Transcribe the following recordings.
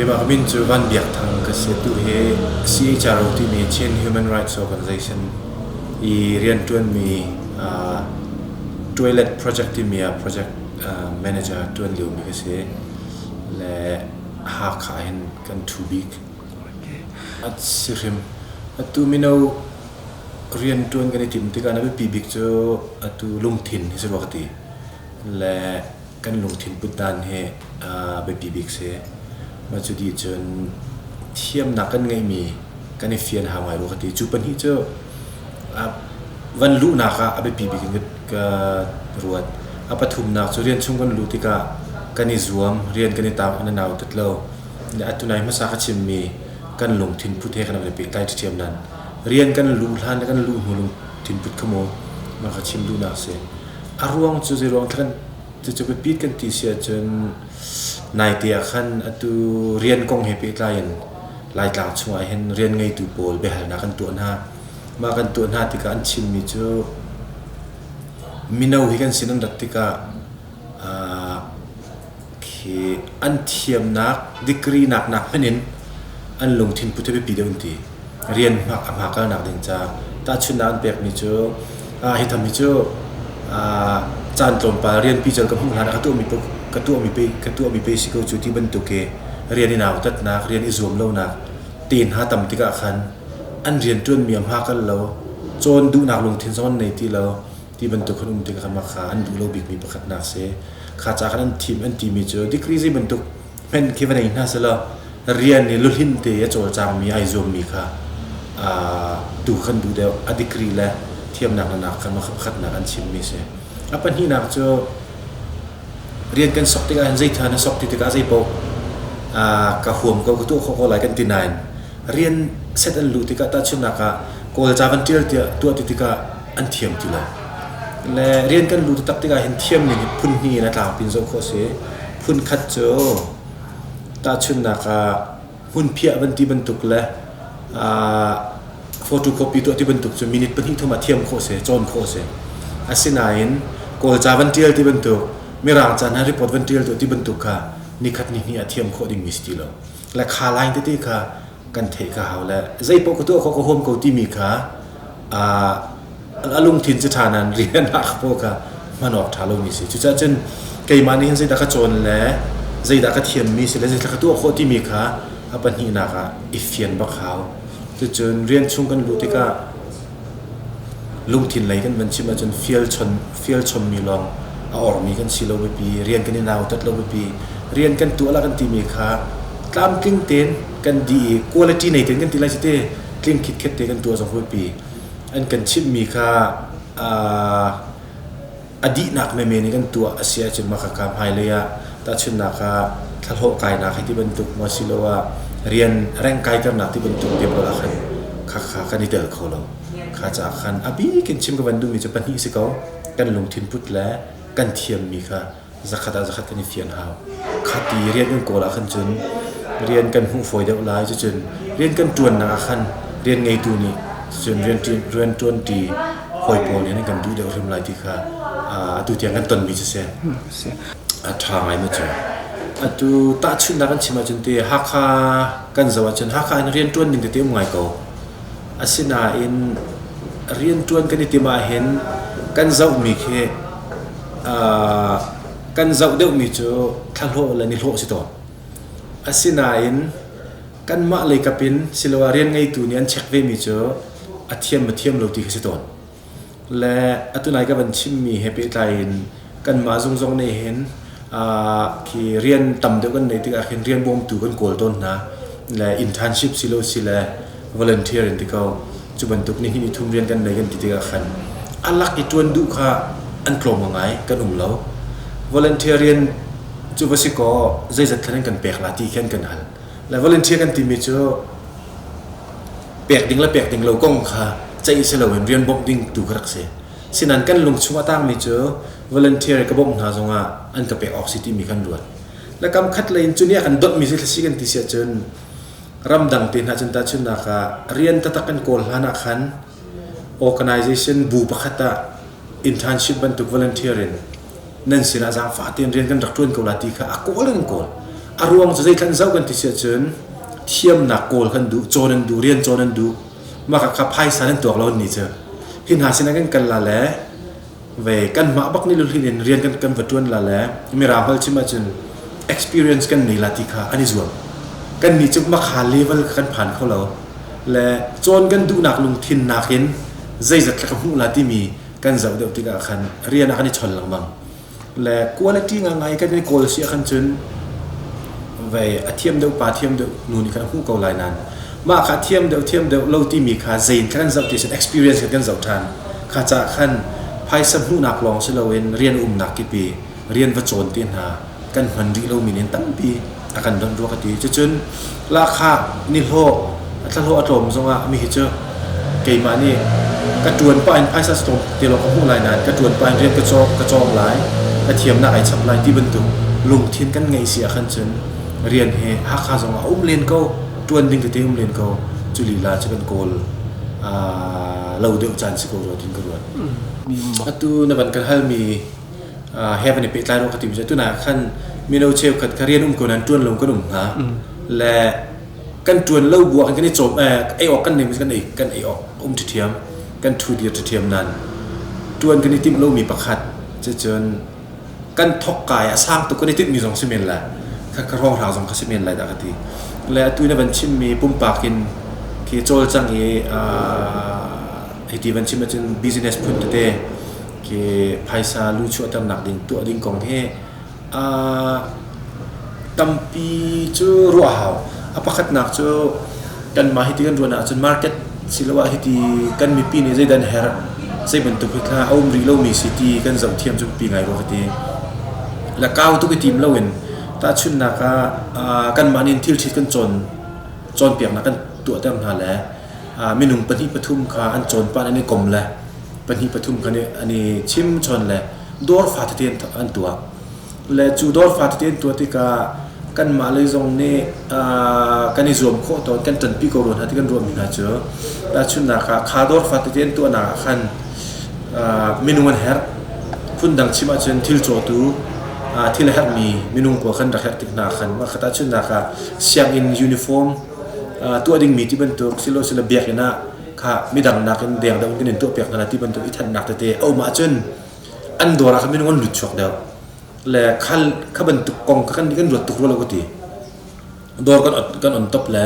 Keimah ka min cu Van Biak Thang ka si. Atu hi CHRO timi Chin Human Rights Organization i rianṭuanmi Toilet Project timi ah project manager ṭuan liomi ka si. Le Hakha hin kan ṭhu bik. A si hrim. Atu mino rianṭuan kan i timh tikah na biapi bik cu atu lungthin hi si rua ka ti. Le kan lungthin put dan hi biapi bik si. Mah cu dih cun thiamnak kan ngeihmi kan i fian hau ngai rua ka ti. Cu pahnih cu van luhnak ah a biapi bik in ka ruat. A pathumnak cu rian chung kan luh tikah kan i zuam, rian kan i tau kan i nautat lo. Atu nai hmasa ka chimmi kan lungthin put he kan i pehtlai ṭhiam nan. Rian kan luh hlan le kan luh hnu lungthin put kha mu mah ka chim duhnak si. A ruang cu zeiruang thlan cucu biapit kan ti si ahcun naite ah khan atu rian kong he pehtlai in Laitlang chungah hin rian ngeitu pawl biahalnak kan tuah hna. Mah kan tuah hna tikah an chimmi cu mino hi kan sin an rat tikah khi an thiamnak degree nak nak hmanh in an lungthin put hi biapi deuh an ti. Rian hmak a hmakalnak ding ca tahchunhnak an pekmi cu hi tham hi cu caan tlawmpal rian pical ka hmuh hlan ah ka tuahmi ka tuahmi pe ka tuahmi pe si ko cu ti bantuk i rian i nautatnak rian i zuam lonak te hna tam tikah khan an rian ṭuanmi a hmakal lo cawn duhnak lungthin zong an nei ti lo ti bantuk khan um tikah khan mah kha an duh lo bikmi pakhatnak si. Kha ca khan an thim an timi cu degree zei bantuk hmenh khi va nei hna selaw rian i luhlinh te a cawlcangmi ai zuammi kha tu kan duh deuh. A degree le thiamnak le nak kha mah kha pakhatnak an chimmi si. A pahnihnak cu rian kan sok tikah hin zeitha na sok ti tikah zei paoh ka huam ko ka tuah khawh ko lai kan ti nain rian set an luh tikah tahchunhnak ah Kawlca van ṭial tiah tuah ti tikah an thiam ti lo. Le rian kan luh taktak tikah hin thiam ning hi phun hnih in a tlangpi in zoh khawh a si. Phun khat cu tahchunhnak ah hmunphiah van ti bantuk le photocopy tuah ti bantuk cu minute pahnih thum ah thiam khawh a si, cawn khawh a si. Asinain Kawlca van ṭial ti bantuk, Mirang ca hna report van ṭial tuah ti bantuk kha nikhat nihnih ah thiam khawh dingmi si ti lo. Le kha line tete kha kan theih ka hau le zeipaoh ka tuah khawh ka huam ko timi kha a lungthin cu ṭha nain rian ah pawl kha hman awk ṭha lomi si. Cucaah cun keimah nih hin zeidah ka cawn le zeidah ka thiammi si le zeidah ka tuah khawh timi kha a pahnihnak ah i fian bak hau. Cucun rian chung kan luh tikah lungthin lei kan van chim ahcun fial chon fial chommi lawng a ormi kan si lo biapi, rian kan i nautat lo biapi, rian kan tuah la kan timi kha tlamtling tein kan dih i quality nei tein kan ti lai cu te tling khitkhet te kan tuah zong biapi. An kan chimhmi kha a dihnak menmen in kan tuah a si ahcun mah khakha hmailei ah tahchunhnak ah thlahlawh kainak hei ti bantuk maw asiloah rian reng kaiternak ti bantuk te pawl ah khan khakha kan i tel kho lo. Kha caah khan a bik in chim ka van duhmi cu pahnih si ko. Kan lungthin put le kan thiammi kha zakhat ah zakhat kan i fian hau. Khati rian kan kawl ah khan cun rian kan hmuh fawi deuh lai. Cucun rian kan ṭuannak ah khan rian ngeitu nih cun rian rian ṭuanṭi hawi pawl nih an kan duh deuh hrim lai ti kha atu tiang kan tonmi cu si. A ṭha ngai mu cu. Atu tahchunhnak kan chim ahcun ti Hakha kan zoh ahcun Hakha in rian ṭuan ning tete um ngai ko. Asinain rian ṭuan kan i timh ahhin kan zohmi khi kan zoh deuhmi cu thlahlawh le nihlawh si tawn. Asinain kanmah lei kap in siloah rian ngeitu nih an check vemi cu a thiam ma thiam lo ti khi si tawn. Le atu nai ka van chimmi he pehtlai in kanmah zung zong nih hin khi rian tam deuh kan neih tikah khin rian bawmtu kan kawl tawn hna. Le internship silo si le volunteer in ti ko. Cu bantuk ni hnih ni thum rian kan nei kan ti tikah khan a lak i ṭuan duh kha an tlawm ngai kan um lo. Volunteer rian cu va si kaw zeizat thlan in kan pek la ti khi an kan hal. Le volunteer kan timi cu pek ding le pek ding lo kong kha ceih si loin rian bawmh ding tu kha rak si. Sinan kan lung chung a tangmi cu volunteer ka bawmh hna zongah an ka pek awk si timi kan ruat. Le kam khat lei in cu nih a kan donhmi si si kan ti si ahcun ramdang te hna cun tahchunhnak ah rian taktak kan kawl hlan ah khan organization bu pakhat ah internship bantuk volunteer in nan sinah zaangfah tein rian kan rak ṭuan ko la ti kha a kawl in an kawl. A ruang cu zeithlan zoh kan ti si ahcun thiamnak kawl kan duh, cawn an duh, rian cawn an duh. Mah kha phaisa nan tuak lo an nih cu. Hi hna sinah kan kal la le ve kanmah bak nih luhlin in rian kan kan va ṭuan la le mirang holh chim ahcun experience kan nei la ti kha an i zuam. Kannih cu makha level kha kan phan kho lo. Le cawn kan duhnak lungthin nakin zeizat thla ka hmuh la timi kan zoh deuh tikah khan rian ah kan i chon lengmang. Le quality ngangai kan i kawl si ahkhan cun vei a thiam deuh pa thiam deuh nu nih khan a hmuh ko lai nain mah kha thiam deuh thiam deuh lo timi kha zein kha kan zoh ti sin experience kha kan zoh ṭhan. Kha caah khan phaisa hmuhnak lawng si loin rian umnak kipi rian va cawn te hna kan hman rih lomi nih tampi a kan donh rua ka ti. Cucun lahkhah nihlawh a thlahlawh a tlawm zongah mi hi cu keimah nih ka ṭuan pah in phaisa tlawm te lawng ka hmuh lai nain ka ṭuan pah in rian ka cawng ka cawng lai ka thiamnak ai chap lai ti bantuk lungthin kan ngeih si ahkhan cun rian hi Hakha zongah a um len ko ṭuan ding tete um len ko cu lila cu kan kawl lo deuh caan si ko rua tin ka ruat. Atu na van kan halmi he van i pehtlai rua ka ti mi cu tunah khan mino cheukhat kha rian um ko nain ṭuan lo kan um hna le kan ṭuan lo bu ah kan i cawm ei awk kan nei kan ei kan ei awk um ṭhiṭhiam kan ṭhu dir ṭhiṭhiam nan ṭuan kan i timh lomi pakhat cucun kan thok kai a sang tuk kan i timhmi zong si men lai kha ka hrawnghrang zong kha si men lai dah ka ti le atu na van chimmi pumpak in khi cawlcang i hiti van chim ahcun business phun tete khi phaisa lu chuahternak ding tuah ding kong hi Tampi cu ruah a hau. A pakhatnak cu kanmah hiti kan ruah ahcun market siloah hiti kan mipi nih zeidah an herh, zei bantuk hi thla a um rih lomi si ti kan zoh thiam cu biapi ngai rua ka ti. Le kau tuk i tim loin tahchunhnak ah kanmah nih thil ṭhit kan cawn cawnpiaknak kan tuahter hna le minung pahnih pathum kha an cawn pah an i kom le pahnih pathum kha an i chim chawn le dawr fa tete an tuah. Le cu dawr fa tete an tuah tikah kanmah lei zong nih kan i zuam khawh tawn kan ṭanpi ko rua hna ti kan ruahmi hna cu tahchunhnak ah kha dawr fa tete an tuahnak ah khan minung an herh. Phundang chim ahcun thil cawtu thil a herhmi minung pawl khan rak herh tik hna khan mah kha tahchunhnak ah sianginn uniform tuah dingmi ti bantuk silo silo biakinn ah kha midang nakin deng deuh in kan in tuahpiak hna ti bantuk i thanhnak tete a um ahcun an dawr ah khan minung an lut chuak deuh le khal kha bantuk kong kha kan kan ruat tuk rua lo ka ti dawr kan kan on top le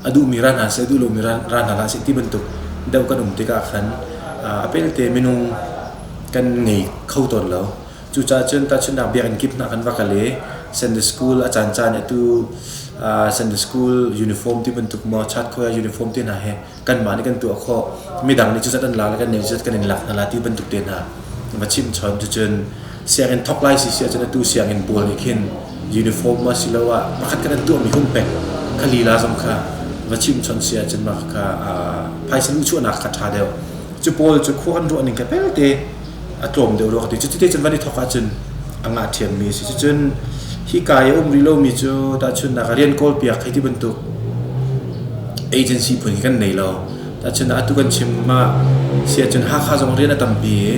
a duhmi ra hna seh duh lomi ra hna hlah seh ti bantuk deuh kan um tikah khan a pelte minung kan ngei kho tawn lo. Cucaah cun tahchunhnak biakinn kip hna kan va kal i Sunday school a caancaan atu Sunday school uniform ti bantuk maw chat khoya uniform te hna he kanmah nih kan tuah khawh midang nih cuzat an lak le kan nih cuzat kan in lak hna la ti bantuk te hna va chimh chon cucun sianginn thok lai si si ahcun atu sianginn pawl nih khin uniform ma siloah pakhat kan an tuahmi hung pek kha lila zong kha va chimh chon si ahcun mah kha phaisa luhchuahnak kha ṭha deuh cu pawl cu khua kan ruah ning kha pelte a tlawm deuh rua ka ti. Cuti cun van i thawk ahcun a ngah ṭhiammi a si. Cucun hika i a um rih lomi cu tahchunhnak ah rian kawlpiak hei ti bantuk agency phun hi kan nei lo. Tahchunhnak atu kan chim ah si ahcun Hakha zong rian a tampi i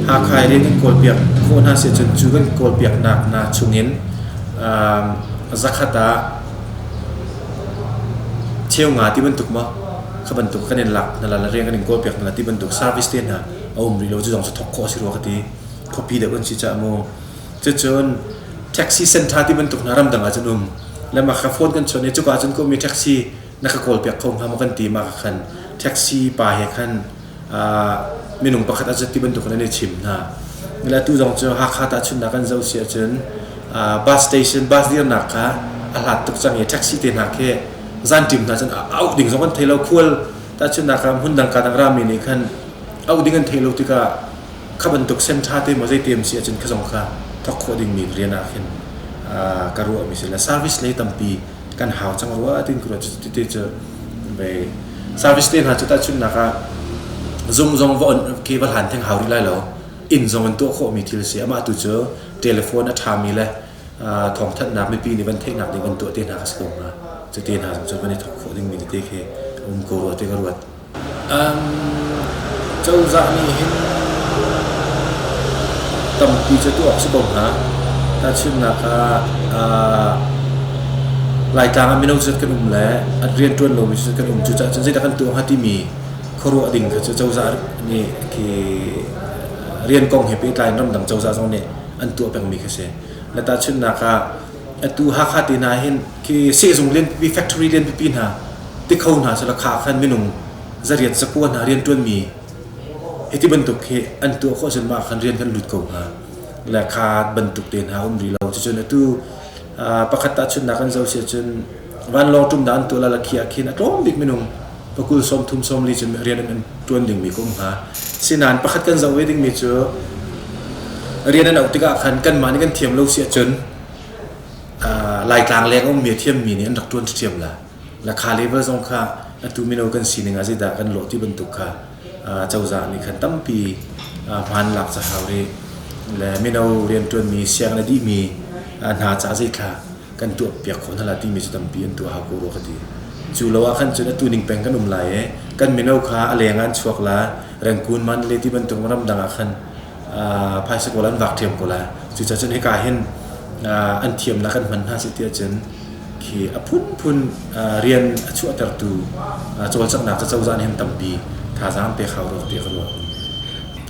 Hakha i rian kan kawlpiak khawh hna si ahcun cu kan kawlpiaknak hna chungin zakhat ah cheu nga ti bantuk maw kha bantuk kan in lak hna la rian kan in kawlpiak hna la ti bantuk service te hna a um rih lo cu zong cu thawk khawh a si rua ka ti khuapi deuh kan si caah mu cucun taxi center ti bantuk hna ramdang ah cun um le mah kha phone kan chawnh i cuka cun ka um i taxi na ka kawl piak kho hnga maw kan ti mah ka khan taxi pa he khan minung pakhat a zat ti bantuk in an i chim hna le atu zong cu Hakha tahchunhnak kan zoh si ahcun bus station bus dirnak kha a hlat tuk cang i taxi te hna khi zanṭim hna cun auh ding zong kan thei lo khual tahchunhnak ah hmundang ka dang rami nih khan auh ding an theih lo tikah kha bantuk sem ṭha te maw zei te si ahcun kha zong kha thawk khawh dingmi rian ah khin ka ruahmi si le service lei tampi kan hau cang rua tin ka ruah cu te cu ve service te hna cu tahchunhnak ah zung zong va on ke va hlan theng hau rih lai lo inn zong in tuah khawhmi thil si amah tu cu telephone a ṭhami le thawngthanhnak mipi nih van theihnak ding van tuah te hna ka si ko hnga cu te hna zong cu van i thawk khawh dingmi tete khi um ko rua ti ka ruat Cozah nih hin tampi cu tuah awk si ko hnga. Tahchunhnak ah. Laitlang ah mino cu kan um le an rianṭuan lomi cu kan um. Cucaah cun zeidah kan tuah hnga timi khuaruah ding kha cu cozah nih khi rian kong he pehtlai in ramdang cozah zong nih an tuah pengmi khi si. Na tahchunhnak ah atu Hakha te hna hin khi sehzung lianpipi factory lianpipi hna tikho hna sila kha khan minung zariat zakua hna rianṭuanmi hiti bantuk hi an tuah khawh cun mah khan rian kan lut ko hnga. Le kha bantuk te hna um rih lo. Cucun atu pakhat tahchunhnak kan zoh si ahcun vanlawng ṭumnak an tuah la khi ah khin a tlawm bik minung pakul 30 40 cun rian an ṭuan dingmi ka um hnga. Sinain pakhat kan zoh ve dingmi cu rian an auh tikah khan kanmah nih kan thiam lo si ahcun Laitlang leng a ummi a thiammi nih an rak ṭuan ṭhiam la. La kha level zong kha atu mino kan sining ah zeidah kan lawh ti bantuk kha cozah nih khan tampi hmaan lak ca hau rih. Le mino rianṭuanmi sianginn a dihmi hna caah zeithla kan tuah piak khawh hna la timi cu tampi an tuah hau ko rua ka ti. Cu lo ah khan cun atu ning peng kan um lai i kan mino kha a leng ah an chuak la Rangoon Mandalay ti bantuk ramdang ah khan phaisa kawl an vak ṭhiam ko lai. Cucaah cun hika hin an thiamnak kan hman hna si ti ahcun khi a phunphun rian a chuahtertu cawlcanghnak cu cozah nih hin tampi thazaang pek hau rua tiah ka ruah.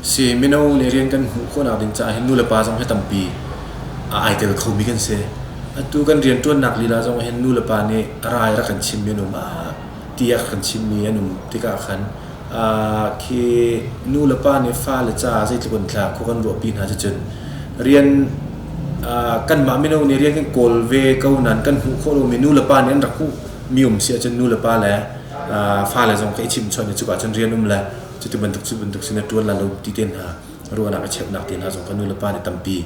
Si mino nih rian kan hmuh khawhnak ding caah hin nulepa zong hi tampi ai tel khomi kan si. Atu kan rianṭuannak lila zong hin nulepa nih rai rak kan chimmi an um ti a kan chimmi an um tikah khan khi nu le pa nih fale caah zeitluk in thla khua kan ruahpi hna cucun rian kanmah mino nih rian kan kawl ve ko nain kan hmuh khawh lomi nu le pa nih an rak hmuh mi um si ahcun nu le pa le fale zong kha i chimhchawnh i cuka cun rian um le cuti bantuk cu bantuk sin a ṭuan la lo ti te hna ruahnak i cheuhnak te hna zong kha nu le pa nih tampi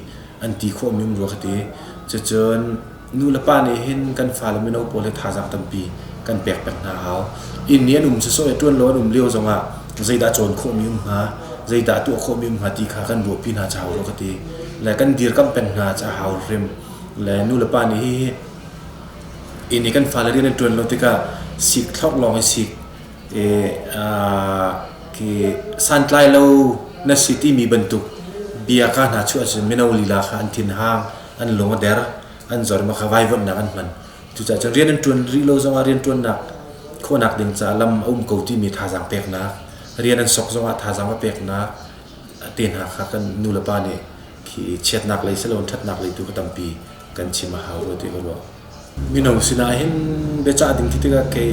an ti khawhmi um rua ka ti cucun Nu le pa nih hin kan fale mino pawl hi thazaang tampi kan pek peng hna hau. Inn i an um sisawh i ṭuan lo an um lio zongah zeidah cawn khawhmi um hnga, zeidah tuah khawhmi um hnga ti kha kan ruahpi hna ca hau rua ka ti. Le kan dirkamh peng hna ca hau hrim. Le nu le pa nih hihi inn i kan fale rian an ṭuan lo tikah sik thlok lawng i sik i khi santlai lo na si timi bantuk bia ka hna chuah ahcun mino lila kha an thinhang, an lung a der. An zor ma kha vaivuanhnak an hman. Cucaah cun rian an ṭuan rih lo zongah rianṭuannak khawhnak ding caah lam a um ko timi thazaang peknak, rian an sok zongah thazaang va peknak te hna kha kan nulepa nih khi chiatnak lei siloin ṭhatnak lei tu kha tampi kan chim a hau rua ti ka ruah. Mino sinah hin biacah ding ti tikah kei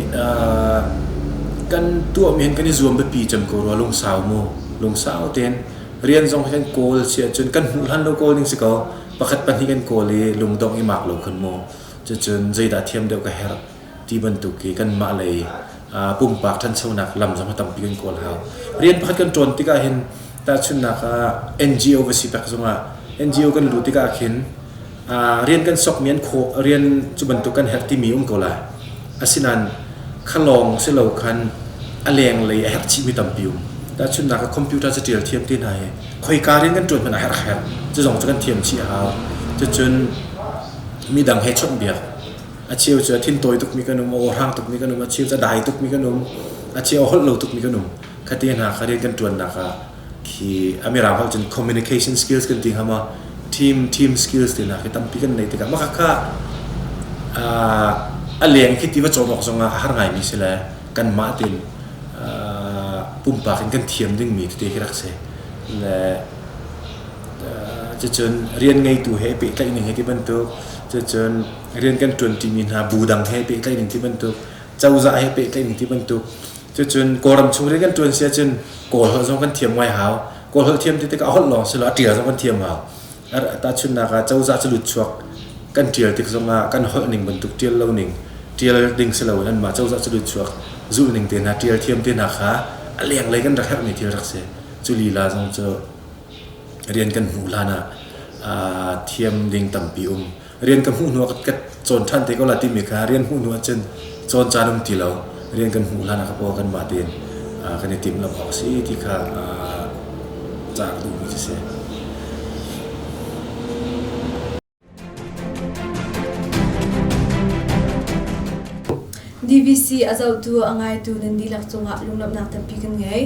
kan tuahmi hin kan i zuam biapi cem ko rua lungsau mu lungsau tein rian zong hi kan kawl si ahcun kan hmuh hlan lo kawl ding si ko pakhat pahnih kan kawl i lungdongh i mak lo khun mu cucun zeidah thiam deuh ka herh ti bantuk khi kanmah lei pumpak ṭhanchonak lam zong tampi kan kawl hau rian pakhat kan ṭuan tikah hin tahchunhnak ah NGO va si tak zongah NGO kan luh tikah khin rian kan sokmi an khawh rian cu bantuk kan herh timi um ko lai asinain kha lawng si lo khan a lenglei a herh chihmi tampi um tahchunhnak ah computer caṭial thiam te hna hi khoika rian kan ṭuan hmanh ah herh herh cu zong cu kan thiam chih a hau cucun midang he chawnhbiak a cheu cu a thintawi tukmi kan um a awhrang tukmi kan um a cheu cu a dai tukmi kan um a cheu a holh lo tukmi kan um khate hna kha rian kan ṭuannak ah khi a mirang holh cun communication skills kan ti hnga ma team team skills te hna khi tampi kan nei tikah mah kha a leng khi ti va cawm awk zongah a har ngaimi si le kanmah tein pumpak in kan thiam dingmi tete khi rak si le cucun rian ngeitu he pehtlaih ning he ti bantuk cucun rian kan ṭuanṭimi hna bu dang he pehtlaih ning ti bantuk cozah he pehtlaih ning ti bantuk cucun Kawlram chung rian kan ṭuan si ahcun Kawl holh zong kan thiam ngai hau Kawl holh thiam ti tikah a holh lawng si lo a ṭial zong kan thiam hau tahchunhnak ah cozah cu lut chuak kan ṭial tik zongah kan holh ning bantuk ṭial lo ning ṭial ding si loin anmah cozah cu lut chuak zulh ning te hna ṭial thiam te hna kha a lenglei kan rak herhmi thil rak si cu lila zong cu rian kan hmuh hlan ah thiam ding tampi um rian ka hmuh hnu ah ka cawn ṭhan te ko la timi kha rian hmuh hnu ahcun cawn caan um ti lo rian kan hmuh hlan ah ka paw kanmah tein kan i timhlamh awk a si ti kha ca ka duhmi cu si. DVC a zohtu a ngaitu nan dihlak cungah lunglawmhnak tampi kan ngei.